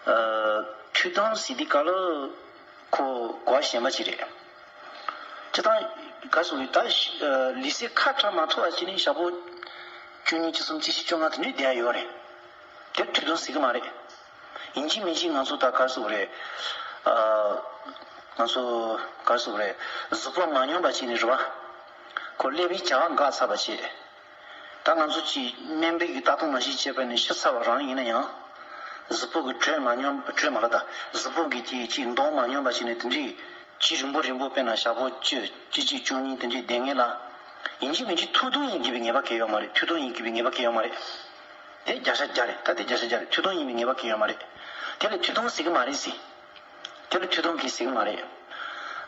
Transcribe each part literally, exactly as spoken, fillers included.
ཨ། ཐུགས་དམ་ཟེར་དུས་སྐབས་ལ་ཁོ་གོ་བ་གཞན་པ་ཅིག་རེད། སྤྱིར་བཏང་ག་རེ་ཟེར་དགོས་རེད། ད་ལུས་སེམས་ཁ་བྲལ་མ་ཐུབ་པ་བྱས་ནས་ཞག་པོ་བཅུ་གཉིས་བཅུ་གསུམ་བཅུ་བཞི་བཅོ་ལྔ་དེ་འདྲས་བསྡད་ཡ་ཡོད་རེད། དེ་ཐུགས་དམ་ཟེར་གི་མ་རེད། ཡིན་གཅིག་མིན་གཅིག་ང་ཚོ་ད་ག་རེ་ཟེར་དགོས་རེད། ཨ། ང་ཚོ་ག་རེ་ཟེར་དགོས་རེད། གཟུགས་པོ་མ་སྙོམས་པ་བྱས་ནས་རེད་བ། ཁོ་ཀླད་པའི་བྱ་བ་འགག་ཚར་བ་བྱས། ད་ང་ཚོ་གཅིག་སྨན་པའི་གི་ལྟ་སྟངས་ནང་བཞིན་བྱས་པ་ནི་ཤི་ཚར་བ་རང་ཡིན་ན་ཡང་། གཟུགས་པོ་གི་དྲོད་མ་སྙོམས། དྲོད་མ་རེད་ད། གཟུགས་པོ་གི་དེ་གཅིག་མདོག་མ་སྙོམས་པ་བྱས་ནས་དེ་འདྲའི་དུས་རིང་པོ་རིང་པོ་དཔེར་ན་ཞག་པོ་བཅུ་བཅུ་གཅིག་བཅུ་གཉིས་དེ་འདྲའི་བསྡད་མཁན་ལ། ཡིན་གཅིག་མིན་གཅིག་ཐུགས་དམ་ཡིན་དགོས་པའི་ངེས་པ་གང་ཡང་ཡོད་མ་རེད། ཐུགས་དམ་ཡིན་དགོས་པའི་ངེས་པ་གང་ཡང་ཡོད་མ་རེད། དེ་བརྒྱ་ཆ་བརྒྱ་རེད། ད་དེ་བརྒྱ་ཆ་བརྒྱ་རེད། ཐུགས་དམ་ཡིན་པའི་ངེས་པ་གང་ཡང་ཡོད་མ་རེད། དེ་ལ་ཐུགས་དམ་ཟེར་གི་མ་རེད་ཟེར། དེ་ལ་ཐུགས་དམ་གྱིས་ཟེར་གི་མ་རེད།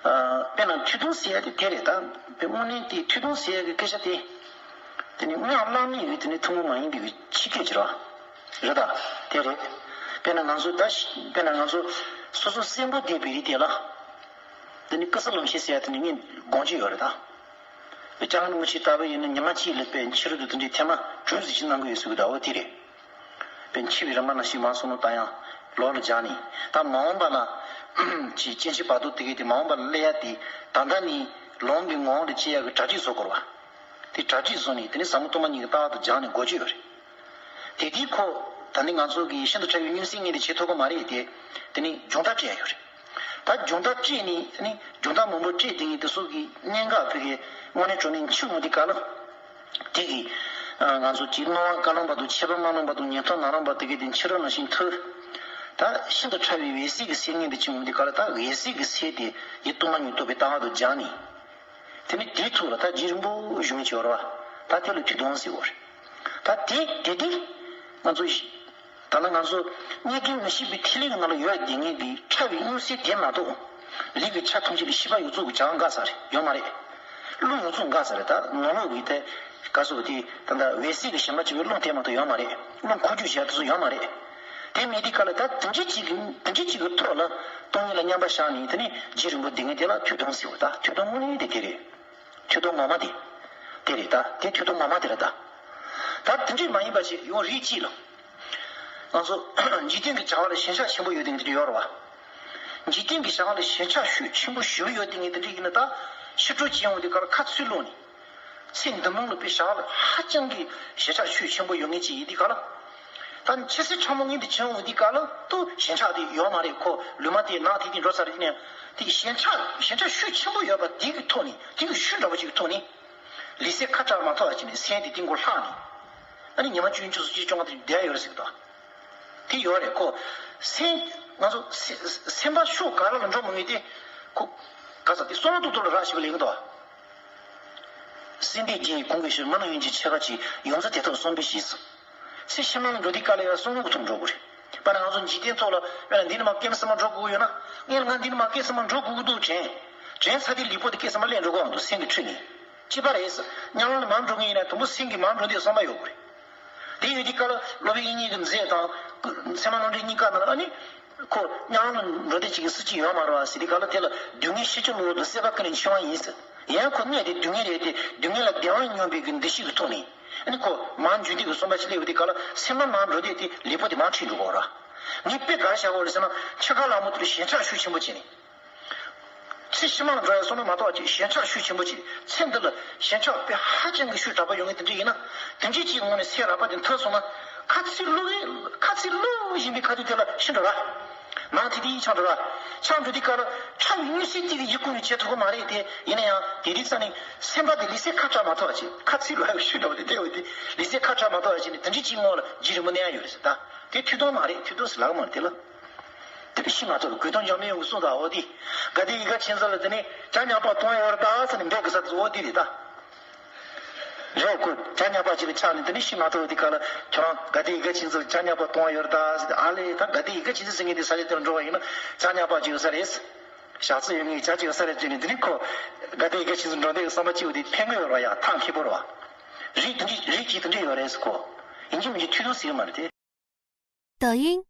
ཨ། དཔེར་ན་ཐུགས་དམ་ཟེར་ཡ་དེ་དེ་རེད་ད། དཔེ་དངོས་གནས་དེ་ཐུགས་དམ་ཟེར་ཡ་གི་སྐད་ཆ་དེ། དེ་ནི་དངོས་ཡང་བླ་མའི་ཡུལ་དེ་ནི་ཐུན་མོང་མ་ཡིན་པའི་གི་ཕྱི་སྐད་ཅིག་རེད་བ། རེད་ད། དེ་རེད། དཔེར་ན་ང་ཚོ་ད་ཤི་དཔེར་ན་ང་ཚོ་སོ་སོ་གསོན་པོ་བསྡད་པའི་རིགས་དེ་ལ། དེ་ནི་ཀི་སི་ལོ་མཆེད་ཟེར་ཡ་དེ་ནི་ངས་དགོངས་ཀྱི་ཡོད་རེད་ད། དཔེ་ལྕགས་ལམ་མུ་ཆེ་ལྟ་བུ་ཡིན་ན་ཉི་མ་གཅིག་ལ་དཔེ་ཕྱི་རོལ་དུ་དེ་འདྲའི་ཐེངས་མ་གྲོས་གཟིགས་ཤིག་གནང་གི་ཡོད་ཟེར་གི་འདུག་འོ་དེ་རེད། པའི་འཆི་བའི་རིམ་པ་ནང་བཞིན་མ་སོང་ནོ་ད་ཡང་ལོག་ལ་སྦྱར་ནས། ད་མ་འོངས་པ་ལ་ཅིག་སྐྱེ་འཆི་བར་དོ་དེ་གའི་དེ་མ་འོངས་པ་ལ་སླེབས་ཡ་དེ་ད་ལྟ་ནས་ལོངས་པའི་ངང་དུ་སྐྱེ་ཡ་གི་གྲ་སྒྲིག་བཟོ་དགོས་རེད་བ། དེ་གྲ་སྒྲིག་བཟོ་ནས་དེ་ནས་ཟབ་མོ་སྟོང་པ་ཉིད་ཀྱི་ལྟ་བ་དང་སྦྱངས་ནས་འགོ་བརྗོད་ཡོད་རེད། དེ་དུས་ཁོ་ད་ནི་ང་ཚོ་གི་ཤིན་ཏུ་ཕྲ་བའི་སྣང་སྲིད་ངེས་དེ་བྱེད་ཐུབ་ཀྱི་མ་རེད་དེ། དེ་ནས་སྦྱོང་བརྡར་སྤྲད་ཡ་ཡོད་རེད། ད་སྦྱོང་བརྡར་སྤྲད་ནས་དེ་ནས་སྦྱོང་བརྡར་མང་པོ་སྤྲད་དེ་ངས་དེ་ཚོ་གི་གནད་འགག་ཕ་གི་དངོས་གནས་དྲང་གནས་འཆི་འོང་དུས་སྐབས་ལ། དེ་གི་ང་ཚོ་གི་སྣང་བ་བཀའ་ལམ་པ་དང་ཆད་པ་མ་ལོན་པ་དང་ཉན་ཐོས་ནང་ལམ་པ་དེ་གི་དེ་འཆི་རོ་ནང་བཞིན་ཐུབ། ད་ཤིན་ཏུ་ཕྲ་བའི་འོད་གསལ་གྱི་སེམས་ངེས་དེ་འཆི་འོང་དུས་སྐབས་ལ་ད་འོད་གསལ་གྱི་སེམས་དེ་ཡིད་རྟོག་མ་ཉིད་རྟོགས་པའི་ལྟ་བ་དང་སྦྱངས་ནས། དེ་ནི་དེའི་ཐོག་ལ་ད་རྒྱུན་རིང་པོ་བཞུགས་ཀྱི་ཡོད་རེད་བ། ད་དེ་ལ་དུས་དང་ཟེར་བ་རེད། ད་དེ་དེ་དེ་ང་ཚོ་ད་ལྟ་ང་ཚོ་རྙེད་དཀའི་མི་ཤེས་པའི་ཐིག་ལེ་གི་ནང་ལ་ཡོད་དེ་ངེས་ཀྱི་ཕྲ་བའི་མངོན་གསལ་དེ་མ་གཏོགས། ལུས་ཀྱི་ཆ་ཐམས་ཅད་ལ་ཤེས་པ་ཡོངས་རྫོགས་ཀྱི་བྱ་བ་འགག་ས་རེད་ཡོད་མ་རེད། རླུང་ཡོངས་རྫོགས་འགག་ས་རེད། ད་ནང་ལོགས་ཀྱི་དེ་ག་སོགས་དེ་ད་ལྟ་འོད་གསལ་གྱི་ཞེན་པ་བྱེད་པའི་རླུང་དེ་མ་གཏོགས་ཡོད་མ་རེད། རླུང་འཁོར་སྐྱོད་བྱེད་ཡ་དེ་ཚོ་ཡོད་མ་རེད། དེ་མེད་དུས་སྐབས་ལ་ད་དེ་འདྲ་ཅིག་གི་དེ་འདྲ་ཅིག་གི་ཐོག་ལ་སྟོང་ཉིད་ལ་མཉམ་པར་བཞག་ནས་དེ་ནས་རྒྱུན་རིང་པོ་སྡོད་མཁན་དེ་ལ་ཐུགས་དམ་ཟེར་བ། ད་ཐུགས་དམ་དངོས་གནས་དེ་དེ་རེད། ཐུགས་དམ་ངོ་མ་དེ། དེ་རེད་ད། དེ་ཐུགས་དམ་ངོ་མ་དེ་རེད་ད། ད་དེ་འདྲས་མ་ཡིན་པ་ཞིག་ཡོང་རིགས་གཅིག་ལ། ང་ཚོ་འཇིག་རྟེན་གྱི་བྱ་བ་ལ་ཞེན་ཆགས་ཆེན་པོ་ཡོད་དེ་འདྲས་ཡོད་རེད་བ། འཇིག་རྟེན་གྱི་བྱ་བ་ལ་ཞེན་ཆགས་ཤུགས་ཆེན་པོ་ཞེ་པོ་ཡོད་དེ་འདྲས་ཡིན་ན་ད་ཕྱི་དྲོ་བྱེད་ཡོང་དུས་སྐབས་ལ་ཁ་ཚུར་ལོག་ནས། ཚེ་འདི་མང་ལ་དཔེ་བྱ་བ་ལ་ཧ་ཅང་གི་ཞེན་ཆགས་ཤུགས་ཆེན་པོ་ཡོད་མཁན་ཅིག་ཡིན་དུས་སྐབས་ལ། ད་ནི་ཕྱི་སེམས་ཕྲ་མོ་ངན་དེ་བྱུང་འོང་དུས་སྐབས་ལ་ཏུ་ཞེན་ཆགས་དེ་ཡོད་མ་རེད། ཁོ་ལུས་མ་དེ་ནང་དེ་དེ་འགྲོ་ཚར་ཡིན་ནའང་དེ་ཞེན་ཆགས་ཞེན་ཆགས་ཤུགས་ཆེན་པོ་ཡོད་པ་དེ་གི་ཐོག་ནས་དེ་གི་ཤུགས་འདྲ་པོ་ཅིག་གི་ཐོག་ནས་ལུས་སེམས་ཁ་བྲལ་མ་ཐུབ་པ་ཅིག་ནས་སེམས་དེ་དེ་མགོ་ལྷག་ནས་ཨ་ནི་ཉི་མ་བཅུ་གཉིས་བཅུ་གསུམ་བཅུ་བཅོ་ལྔ་དེ་བསྡད་ཡོད་རེད་ཟེར་གི་འདུག་དེ་ཡོད་རེད་ཁོ། སེམས་ང་ཚོ་སེ་སེམས་པ་ཕྱོགས་ག་ར་ལ་འགྲོ་མི་ངེས་ཏེ་ཁོ་ག་ས་དེ་བསམ་བློ་ཏོག་ཏོག་ལ་རག་ཤེས་པ་ལེན་གི་འདུག་སྲིད་འདི་རྒྱལ་གོང་གི་ཞུ་མ་ན་ཡོན་གྱི་ཆེ་ཁ་ཅིག་ཡོངས་འཛིན་དེ་ཐོག་གསུངས་པའི་ཞིག་སོ། ཚེ་ཕྱི་མ་ལ་འགྲོ་དུས་སྐབས་ལ་ཡང་བསམ་བློ་གི་ཐོག་འགྲོ་དགོས་རེད། དཔེར་ན་ང་ཚོ་འཇིག་རྟེན་ཐོག་ལ་དཔེར་ན་འདི་ནས་མར་སྐྱེ་མ་སེམས་མ་འགྲོ་དགོས་ཀྱི་ཡོད་ན། ངས་ང་འདི་ནས་མར་སྐྱེ་སེམས་མ་འགྲོ་དགོས་ཀྱི་འདུག་དྲན། དྲན་ཚར་དུས་ལུས་པོ་དེ་སྐྱེ་སེམས་མ་ལེན་འགྲོ་དགོས་འདུག་སེམས་ཀྱི་འཁྲུལ་ནས། གཅིག་པ་རེད། ཉམས་ལེན་མར་འགྲོ་ངེས་ཡིན་ན་དུམ་བུ་སེམས་ཀྱི་མར་འགྲོ་འདོད་བསམ་པ་ཡོད་དགོས་རེད། དེ་ཡོད་དུས་སྐབས་ལ་སློབ་དཔོན་དབྱིག་གཉེན་གྱི་མཛད་དང་། ཚད་མ་རྣམ་འགྲེལ་གཉིས་ཀ་ནང་ལ་ཨ་ནི། ཁོ་ཉམས་ལེན་འགྲོ་འདོད་ཅིག་གི་སྲིད་ཅིག་ཡོད་མ་རེད་བ་ཟེར་དུས་སྐབས་ལ་དེ་ལ་སྡུག་བསྔལ་ཤེས་བྱ་ལོག་ཏུ་སྲེད་པ་ཀུན་ནས་འཆིང་བ་ཡིན་ཟེར། ཡང་ཁོ་གནས་དེ་སྡུག་བསྔལ་རེད་དེ་སྡུག་བསྔལ་ལ་བདེ་བ་སྙོམས་པའི་གི་འདུ་ཤེས་ཀྱི་ཐོག་ནས། ཨ་ནི་ཁོ་མར་འཇུག་འདོད་ཀྱི་བསམ་པ་ཞིག་སླེབས་ཡོང་དུས་སྐབས་ལ་སེམས་པ་མར་འགྲོ་འདོད་དེ་ལུས་པོ་དེ་མར་ཁྲིད་འགྲོ་གི་ཡོད་རེད། ངས་དཔེ་ག་རེ་བཞག་གི་ཡོད་རེད་ཟེར་ན་འཆི་ཁ་ལ་མོ་དེ་ལ་ཞེན་ཆགས་ཤུགས་ཆེན་པོ་བྱས་ནས། ཚེ་ཕྱི་མ་ལ་འགྲོ་ཡ་བསམ་བློ་མ་གཏོགས་ཅིག་ཞེན་ཆགས་ཤུགས་ཆེན་པོ་ཅིག་ཚེ་འདི་ལ་ཞེན་ཆགས་དཔེ་ཧ་ཅང་གི་ཤུགས་དྲག་པོ་ཡོང་གི་དེ་འདྲ་ཡིན་ན། དེ་འདྲའི་ཅིག་ངོས་ནས་ཚེ་རགས་པ་དེ་མཐོང་སོང་ན། ཁ་ཚིག་བླུག་གི་ཁ་ཚིག་བླུག་བཞིན་པའི་ཁ་ཐུག་དེ་ལ་ཤི་འགྲོ་ར། ནང་དེ་དེ་ཡིས་ཆགས་འགྲོ་ར། ཆགས་འགྲོ་དུས་སྐབས་ལ་ཕྲ་བའི་མངོན་ཤེས་དེ་གི་ཡིད་ཁུངས་ནས་བྱེད་ཐུབ་ཀྱི་མ་རེད་དེ། ཡིན་ན་ཡང་དེ་དུས་ཙ་ནས་སེམས་པ་དེ་ལུས་སེམས་ཁ་བྲལ་མ་ཐུབ་པ་ཅིག་ཁ་ཚིག་བླུག་ཡ་ཤུགས་འདྲ་བོ་དེ་སླེབས་པ་དེ་ལུས་སེམས་ཁ་བྲལ་མ་ཐུབ་པ་ཅིག་ནས་དེ་འདྲའི་ཅིག་སྔོན་ལ་རྒྱུན་རིང་པོ་གནས་ཡ་ཡོད་རེད་ཟེར་ད། དེ་ཐུགས་དམ་མ་རེད། ཐུགས་དམ་ཟེར་ལབ་ཀྱི་མ་རེད་དེ་ལ། དེ་བས་ཤི་མ་ཐུབ་པའི་གོས་ཐུང་འཇམ་པའི་ཡོང་གི་གསུངས་དང་འོ་དེ། དགའ་ལྡན་ཡིད་དགའ་མཁྱེན་བརྩེ་ལ་དེ་ནས་བྱ་ཉག་པ་གཏོང་ཡོད་རེད་ད་ཟེར་ནས་འབོད་གི་ས་དེ་འོ་དེ་རེད་ད། རེད་ཁོ་བྱ་ཉག་པ་ཅིག་ལ་ཆགས་ནས་དེ་ནས་ཤི་མ་ཐུབ་པ་དེ་ག་ལ་ཁྱོད་རང་དགའ་ལྡན་ཡིད་དགའ་མཁྱེན་བརྩེ་ལ་བྱ་ཉག་པ་གཏོང་ཡོད་རེད་ད་ཟེར་ཏེ། ཨ་ལས་ད་དགའ་ལྡན་ཡིད་དགའ་མཁྱེན་བརྩེ་ཟེར་མཁན་དེ་ས་ཆ་དེར་འགྲོ་བ་ཡིན་ན་བྱ་ཉག་པ་ཅིག་ཡོད་ས་རེད། ཞག་རྩི་ཡོད་ངེས་བྱ་ཅིག་ཡོད་ས་རེད་ཅེས་ནས་དེ་ནས་ཁོ་དགའ་ལྡན་ཡིད་དགའ་མཁྱེན་བརྩེ་འགྲོ་འདོད་ཀྱི་བསམ་པ་སྐྱེ་བ་དེ་ཕན་གི་ཡོད་རེད་བ་ཡ། ཐང་མཁས་པོ་རེད་བ། རིགས་དེ་འདྲ་རིགས་ཅིག་དེ་འདྲ་ཡོད་རེད་ཟེར་ཁོ། ཡིན་གཅིག་མིན་གཅིག་ཐུགས་དམ་ཟེར་གི་མ་རེད་དེ། 抖音